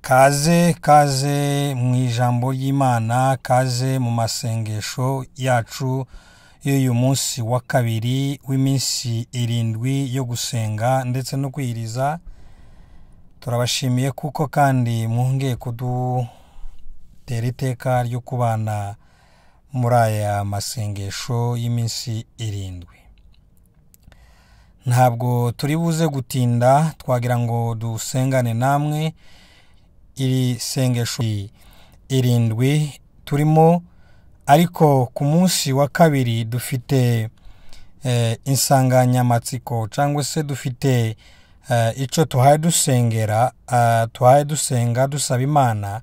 Kaze kaze mu ijambo ry'Imana, kaze mu masengesho yacu y'uyu munsi wa kabiri w'iminsi 7 yo gusenga ndetse no kwiyiriza. Turabashimiye kuko kandi mwongeye kudutera iteka ryo kubana muri aya masengesho y'iminsi 7. Ntabwo turi buze gutinda, twagira ngo dusengane namwe iri sengesho 7 turimo, ariko ku munsi wa kabiri dufite insanganyamatsiko cyangwa se dufite icyo tuhaye dusengera, tuhaye dusenga dusaba Imana,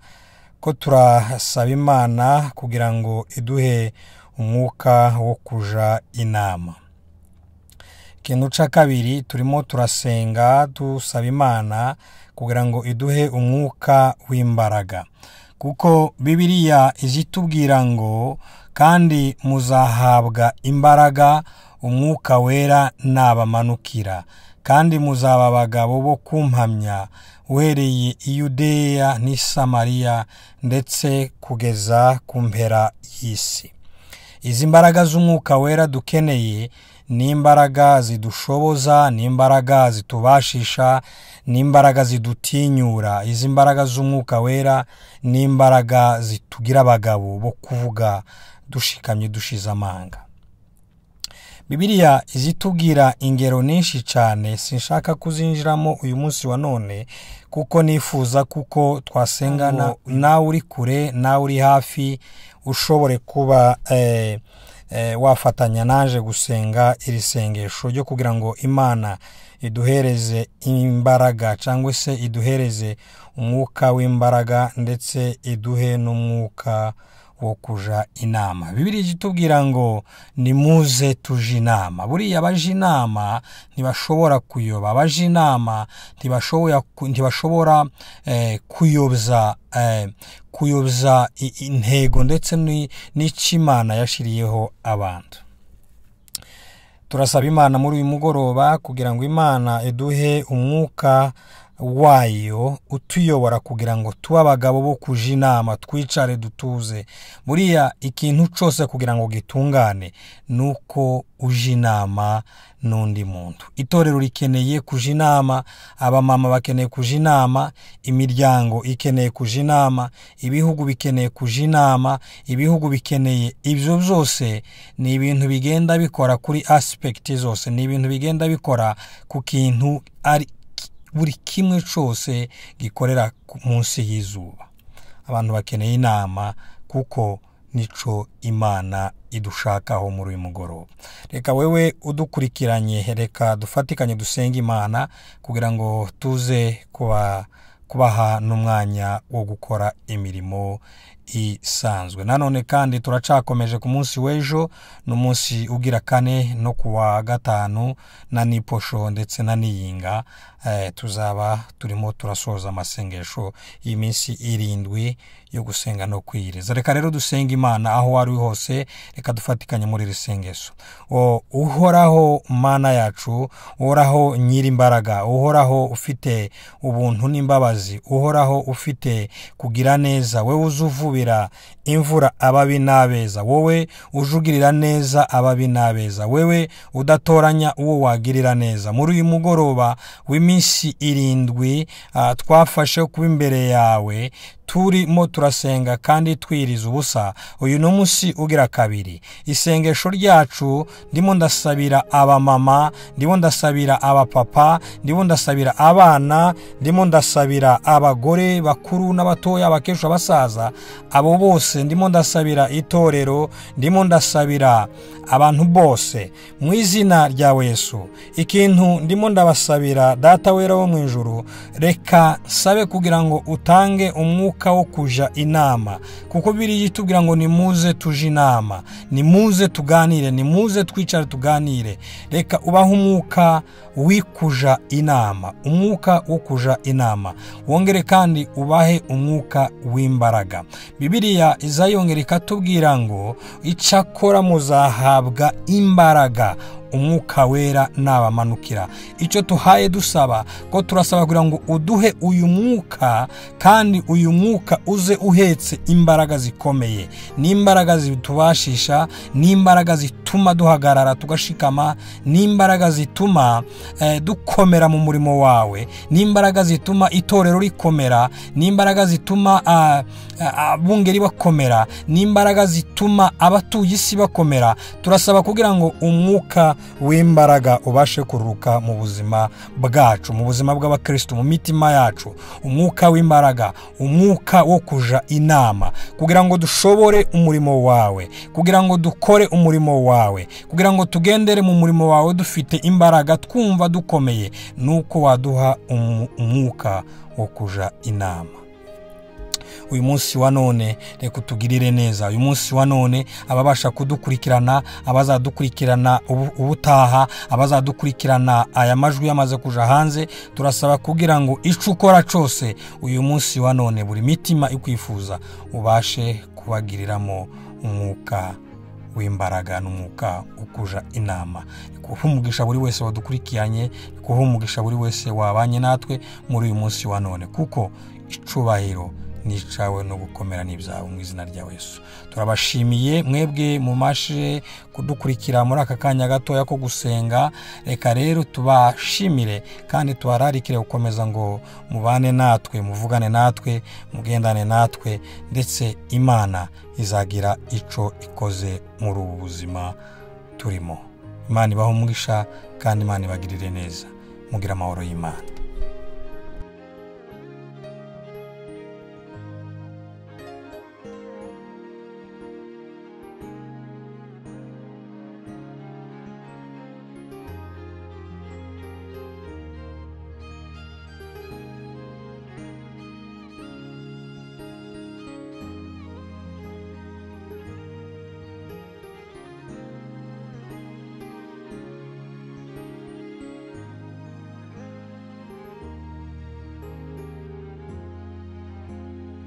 ko turasaba Imana kugira ngo iduhe umwuka wo kuja inama. Ikintu cya kabiri turimo turasenga dusaba Imana kugira ngo iduhe umwuka w'imbaraga, kuko Bibiliya izitubwira ngo kandi muzahabwa imbaraga umwuka wera nabamanukira, kandi muzaba abagabo bo kumpamya uhereye i Yudeya n'i Samariya ndetse kugeza ku mpera y'isi. Izi mbaraga z'umwuka wera dukeneye ni imbaraga zidushoboza, ni imbaraga zitubashisha, ni imbaraga zidutinyura. Izi mbaraga z'umwuka wera ni imbaraga zitugira abagabo bo kuvuga dushikamye dushize amanga. Bibiliya izitubwira ingero nyinshi cyane, sinshaka kuzinjiramo uyu munsi wa none kuko nifuza kuko twasengana nawe uri kure nawe uri hafi ushobore kuba wafatanya naje gusenga iri sengesho ryo kugira ngo Imana iduhereze imbaraga cyangwa se iduhereze umwuka w'imbaraga ndetse iduhe n'umwuka wo kuja inama. Bibiliya itubwira ngo nimuze tuje inama. Buriya abaje inama ntibashobora kuyoba, abaje inama ntibashobora kuyobya intego ndetse n'icyo Imana yashiriyeho abantu. Turasaba Imana muri uyu mugoroba kugira ngo Imana iduhe umwuka wayo utuyobora kugira ngo tuba abagabo bo kuja inama, twicare dutuze. Buriya ikintu cyose kugira ngo gitungane nuko uje inama n'undi muntu. Itorero rikeneye kuja inama, abamama bakeneye kuja inama, imiryango ikeneye kuja inama, ibihugu bikeneye kuja inama, ibihugu bikeneye ibyo byose. Ni ibintu bigenda bikora kuri aspect zose, ni ibintu bigenda bikora ku kintu ari buri kimwe cyose gikorera munsi y'izuba. Abantu bakeneye inama kuko nico Imana idushakaho muri uyu mugoroba. Reka wewe udukurikiranye, reka dufatikanye dusenge Imana kugira ngo tuze kubaha n'umwanya wo gukora imirimo isanzwe. Nanone kandi turacakomeje ku munsi w'ejo n'umunsi ugira kane no kuwa gatanu na niposho ndetse na niyinga, tuzaba turimo turasoza amasengesho y'iminsi 7 yo gusenga no kwiyiriza. Reka rero dusenga Imana aho wari hose, reka dufatikanye muri iri sengesho. Uhoraho Mana yacu, uhoraho nyirimbaraga, uhoraho ufite ubuntu n'imbabazi, uhoraho ufite kugira neza, wewe uzuvubira imvura ababi n'abeza, wowe ujugirira neza ababi n'abeza, wewe udatoranya uwo wagirira neza. Muri uyu mugoroba w'iminsi 7 twafashe kuba imbere yawe turimo turasenga kandi twiriza ubusa. Uyu ni umunsi ugira kabiri. Isengesho ryacu ndimo ndasabira abamama, ndimo ndasabira abapapa, ndimo ndasabira abana, ndimo ndasabira abagore bakuru n'abatoya, abakecuru, abasaza, abo bose ndimo ndasabira itorero, ndimo ndasabira abantu bose mu izina rya Yesu. Ikintu ndimo ndabasabira Data wera wo mu ijuru, reka sabe kugira ngo utange umwuka wo kuja inama, kuko Bibiliya itubwira ngo nimuze tuje inama, nimuze tuganire, nimuze twicare tuganire. Reka ubahe umwuka wikuja inama, umwuka wo kuja inama, wongere kandi ubahe umwuka w'imbaraga. Bibiliya izayongera ikatubwira ngo icyakora muzahabwa imbaraga Umwuka Wera nabamanukira. Icyo tuhaye dusaba ko turasaba kugira ngo uduhe uyu mwuka, kandi uyu mwuka uze uhetse imbaraga zikomeye, n'imbaraga zitubashisha, n'imbaraga zituma duhagarara tugashikama, n'imbaraga zituma dukomera mu murimo wawe, n'imbaraga zituma itorero rikomera, n'imbaraga zituma abungeri bakomera, n'imbaraga zituma abatuye isi bakomera. Turasaba kugira ngo umwuka w'imbaraga ubashe kururuka mu buzima bwacu, mu buzima bw'abakristo, mu mitima yacu, umwuka w'imbaraga, umwuka wo kuja inama, kugira ngo dushobore umurimo wawe, kugira ngo dukore umurimo wawe, kugira ngo tugendere mu murimo wawe dufite imbaraga, twumva dukomeye, nuko waduha umwuka wo kuja inama. Uyu munsi wa none reka utugirire neza. Uyu munsi wa none ababasha kudukurikirana, abazadukurikirana ubutaha, abazadukurikirana aya majwi yamaze kuja hanze, turasaba kugira ngo ico ukora cose uyu munsi wa none buri mitima ikwifuza ubashe kubagiriramo umwuka w'imbaraga n'umwuka ukuja inama. Kuhumugisha buri wese wadukurikiranye, kuhumugisha buri wese wabanye natwe muri uyu munsi wa none, kuko icubahiro nicawe no gukomera n'ibyawe mu izina rya Yesu. Turabashimiye mwebwe mumashe kudukurikira muri aka kanya gatoya ko gusenga. Reka rero tubashimire kandi tubararikire gukomeza ngo mubane natwe, muvugane natwe, mugendane natwe, ndetse Imana izagira ico ikoze muri ubu buzima turimo. Imana ibahe umugisha kandi Imana ibagirire neza. Mugira amahoro y'Imana.